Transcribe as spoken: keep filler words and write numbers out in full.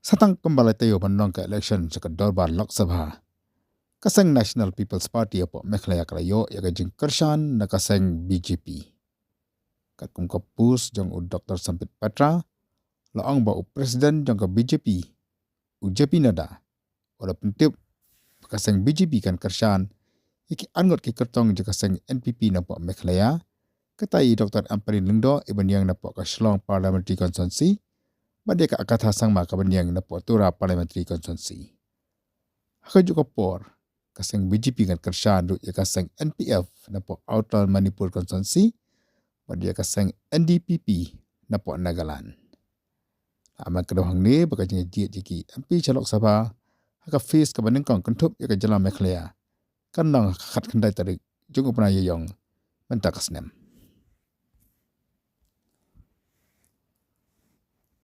Satang kumba la taïew ban long ka election sha ka dorbar Lok Sabha, ka seng National People's Party hapoh Meghalaya ka la ïoh ïa ka jingkyrshan na ka seng B J P. Katkum ka post jong u Doctor Sambit Patra, la ong ba u president jong ka B J P, u J P Nadda, u la pyntip ba ka seng B J P kan kyrshan ïa ki arngut ki kyrtong jong ka seng N P P napoh Meghalaya, kata i Doctor Ampareen Lyngdoh i ban ïeng napoh ka Shillong Parliamentary Constituency, bad ïa ka Agatha Sangma ka ban ïeng napoh Tura Parliamentary Constituency. Ha kajuh ka por, ka seng B J P kan kyrshan ruh ïa ka seng N P F napoh Outer Manipur Constituency, bad ïa ka seng N D P P napoh Nagaland. La ong ka dei hangne ba ka jingjied jong ki M P sha Lok Sabha ha ka phase kaba nyngkong kynthup ïa ka jylla Meghalaya kan long ha ka khatkhyndai tarik jong u bnai Ïaïong mynta ka snem.